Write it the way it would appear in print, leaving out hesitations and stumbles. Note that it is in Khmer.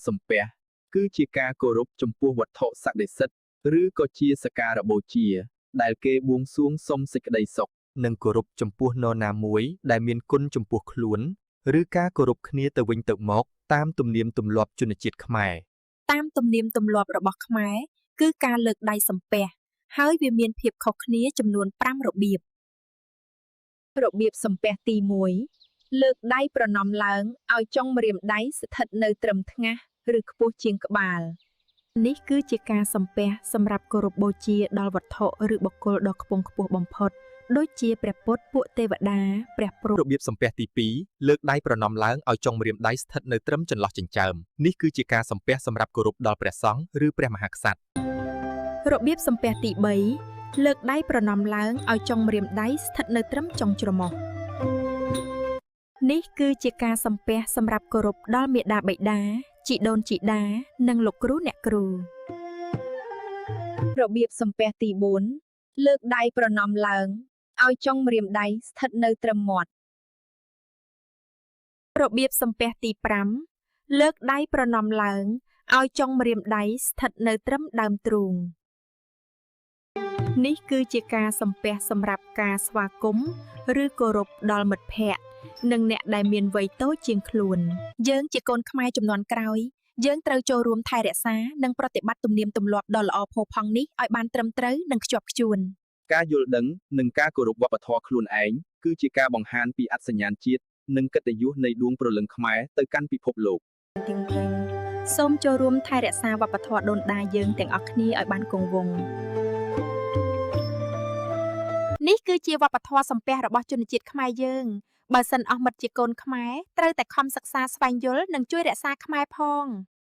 សំពះគឺជាការគោរពចំពោះវត្ថុស័ក្តិសិទ្ធិឬក៏ជាសក្ការបូជា ដែលគេបួងសួងសុំសេចក្តីសុខ និងគោរពចំពោះនរណាមួយដែលមានគុណចំពោះខ្លួន ឬការគោរពគ្នាទៅវិញទៅមកតាមទំនៀមទម្លាប់ជនជាតិខ្មែរ តាមទំនៀមទម្លាប់របស់ខ្មែរគឺការលើកដៃសំពះហើយវាមានភាពខុសគ្នាចំនួន5របៀបរបៀបសំពះទី1លើកដៃប្រណម្យឡើងឲ្យចុងម្រាមដៃស្ថិតនៅត្រឹមថ្ងាសឬខ្ពស់ជាងក្បាលនេះគឺជាការសំពះសម្រាប់គោរពបូជាដល់វត្ថុឬបុគ្គលដ៏ខ្ពង់ខ្ពស់បំផុត ដូចជាព្រះពុទ្ធពួកទេវតាព្រះព្រហ្ម របៀបសំពះទី2លើកដៃប្រណម្យឡើងឲ្យចុងម្រាមដៃស្ថិតនៅត្រឹមចន្លោះចិញ្ចើមនេះគឺជាការសំពះសម្រាប់គោរពដល់ព្រះសង្ឃឬព្រះមហាក្សត្រ របៀបសំពះទី3លើកដៃប្រណម្យឡើងឲ្យចុងម្រាមដៃស្ថិតនៅត្រឹមចុងច្រមុះនេះគឺជាការសំពះសម្រាប់គោរពដល់មាតាបិតាជីដូនជីតា និងលោកគ្រូអ្នកគ្រូរបៀបសំពះទី4លើកដៃប្រណម្យឡើងឲ្យចុងម្រាមដៃស្ថិតនៅត្រឹមមាត់របៀបសំពះទី5លើកដៃប្រណម្យឡើងឲ្យចុងម្រាមដៃស្ថិតនៅត្រឹមដើមទ្រូង នេះគឺជាការសំពះសម្រាប់ការស្វាគមន៍ឬគោរពដល់មិត្តភ័ក្តិនិងអ្នកដែលមានវ័យតូចជាងខ្លួន យើងជាកូនខ្មែរជំនាន់ក្រោយ យើងត្រូវចូលរួមថែរក្សានិងប្រតិបត្តិទំនៀមទម្លាប់ដ៏ល្អផូរផង់នេះឲ្យបានត្រឹមត្រូវនិងខ្ជាប់ខ្ជួន ការយល់ដឹងនិងការគោរពវប្បធម៌ខ្លួនឯងគឺជាការបង្ហាញពីអត្តសញ្ញាណជាតិនិងកិត្តិយសនៃដួងព្រលឹងខ្មែរទៅកាន់ពិភពលោក ទាំងពេញសូមចូលរួមថែរក្សាវប្បធម៌ដូនតាយើងទាំងអស់គ្នាឲ្យបានគង់វង្សនេះគឺជាវប្បធម៌សំពះរបស់ជនជាតិខ្មែរយើងបើសិនអស់មិត្តជាកូនខ្មែរត្រូវតែខំសិក្សាស្វែងយល់និងជួយរក្សាខ្មែរផង។